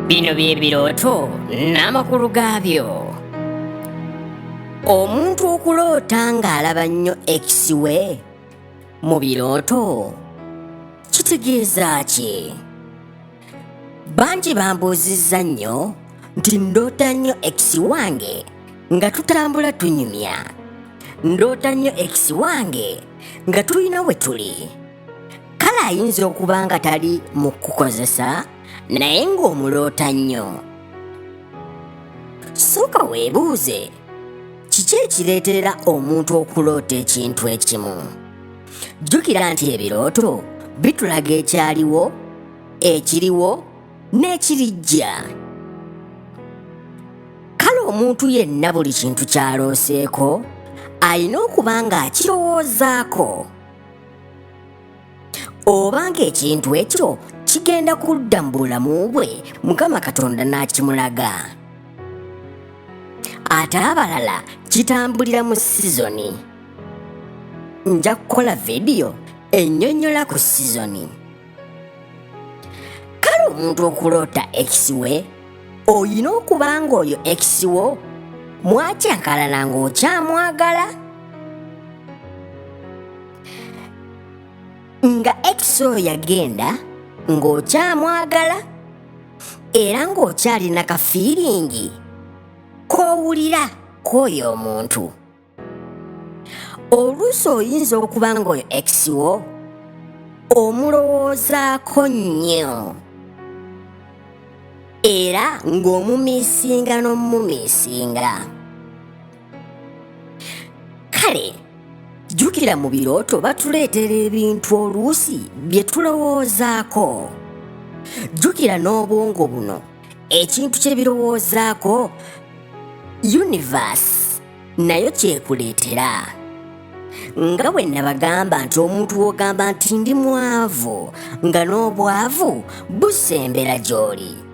Bino bye birooto n'amakulu gaabyo. Omuntu okuloota ng'alaba nnyo ex we mu birooto kitegeeza ki? Bangi bambuuzizza nnyo nti ndoota nnyo ex wange nga tutambula tunyumya. Ndoota nnyo ex wange nga tulina we tuli. Kale ayinza okuba nga tali mu kukukozesa naye ng'omuloota nnyo. Sooka weebuuze kiki ekireetera omuntu okuloota ekintu ekimu. Jjukira nti ebirooto bitulaga ekyaliwo, ekiriwo n'ekirijja. Kale omuntu yenna buli kintu ky'alooseeko alina okuba ng'akirowoozaako. Oba ng'ekintu ekyo kigenda kudda mu bulamu bwe Mukama Katonda n'akimulaga. Ate abalala kitambulira mu sizoni. Nja kukola vidiyo ennyonnyola ku sizoni. Kale omuntu okuloota ex we olina okuba ng'oyo ex wo mwakyankalana ng'okyamwagala. Nga ex oyo yagenda ng'okyamwagala era ng'okyalina ka fiiringi k'owulira kw'oyo omuntu. Oluusi oyinza okuba ng'oyo ex wo omulowoozaako nnyo era ng'omumiisinga n'omumiisinga. Kale jjukira mu birooto batuleetera ebintu oluusi bye tulowoozaako. Jjukira n'obwongo buno ekintu kye birowoozaako universe nayo kyekuleetera. Nga bwe nabagamba nti omuntu w'ogamba nti ndi mwavu nga n'obwavu busembera gy'oli.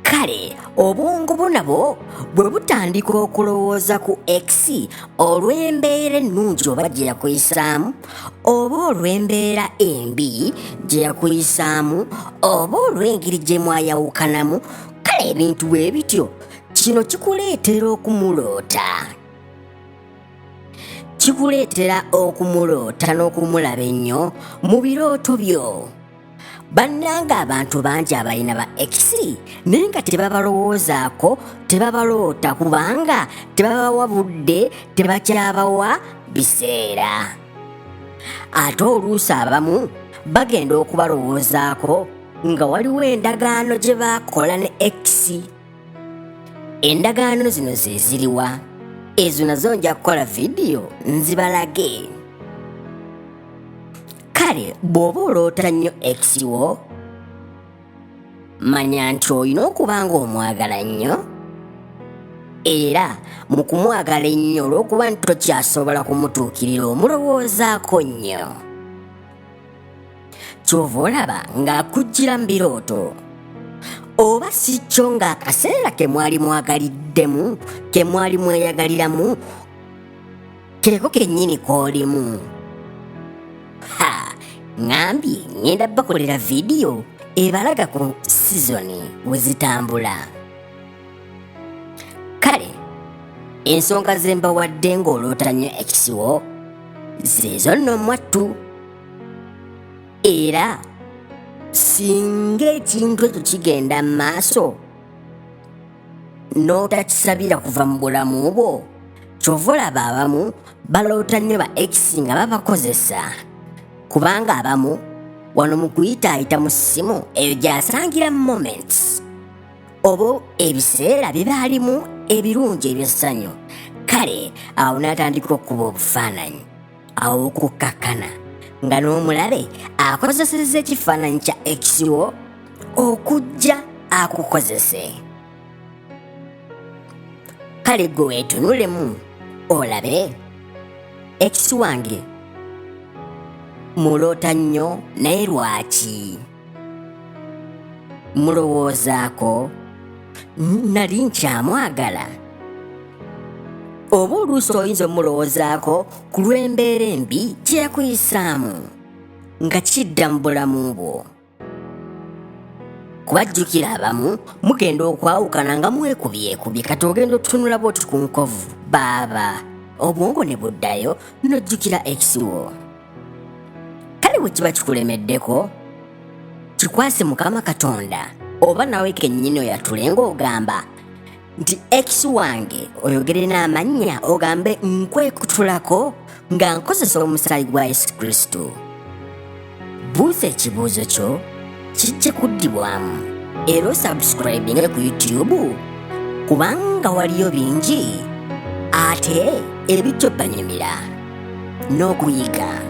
Kale obwongo bwo nabwo bwe butandika okulowooza ku ex olw'embeera ennungi oba gye yakuyisaamu oba olw'embeera embi gye yakuyisaamu oba olw'engeri gye mwayawukanamu, kale ebintu bwe bityo kino kikuleetera okumuloota. Kikuleetera okumuloota n'okumulaba ennyo mu birooto byo. Bannange abantu bangi abalina ba ex naye nga tebabalowoozaako, tebabaloota kubanga tebabawa budde, tebakyabawa biseera. Ate oluusi abamu bagenda okubalowoozaako nga waliwo endagaano gye baakola ne ex. Endagaano zino ze ziriwa? Ezo nazo nja kukola vidiyo nzibalage. Kale bw'oba oloota nnyo ex wo, manya nti olina okuba ng'omwagala nnyo, era mu kumwagala ennyo olw'okuba nti tokyasobola kumutuukirira omulowoozaako nnyo. Ky'ova olaba ng'akujjira mu birooto, oba si kyo ng'akaseera ke mwali mwagaliddemu, ke mwali mweyagaliramu, keeko kennyini k'olimu. Ha, ŋŋambye ŋŋenda bakolera vidiyo ebalaga ku sizoni we zitambula. Kale ensonga ze mbawadde ng'oloota nnyo ekisiwo zeezo nno mwattu. Era singa ekintu ekyo kigenda mu maaso n'otakisabira kuva mu bulamu bwo, ky'ova olaba abamu baloota nnyo ba ex nga babakozesa, kubanga abamu wano mu kuyitaayita mu ssimu eyo gy'asangira moments oba ebiseera bye baalimu ebirungi eby'essanyu. Kale awo n'atandika okukuba obufaananyi awo okukkakkana nga n'omulabe akozesezza ekifaananyi kya ex wo okujja akukozese. Kale gwe weetunulemu olabe ex wange muloota nnyo naye lwaki? Mulowoozaako nali nkyamwagala? Oba oluusi oyinza omulowoozaako ku lw'embeera embi gye yakuyisaamu nga kidda mu bulamu bwo. Kuba jjukira abamu mugenda okwawukana nga mwekubyekubye, kati ogenda otutunula bwoti ku nkovu baaba, obwongo ne buddayo n'ojjukira ex wo. Kale bwe kiba kikulemeddeko, kikwase Mukama Katonda, oba nawe kennyini oyatule ng'ogamba nti ex wange, oyogere n'amannya ogambe nkwekutulako nga nkozesa omusaayi gwa Yesu Kristo. Buuza ekibuuzo kyo kijja kuddibwamu, era osubscribinge ku YouTube kubanga waliyo bingi ate ebijja obbanyumira n'okuyiga.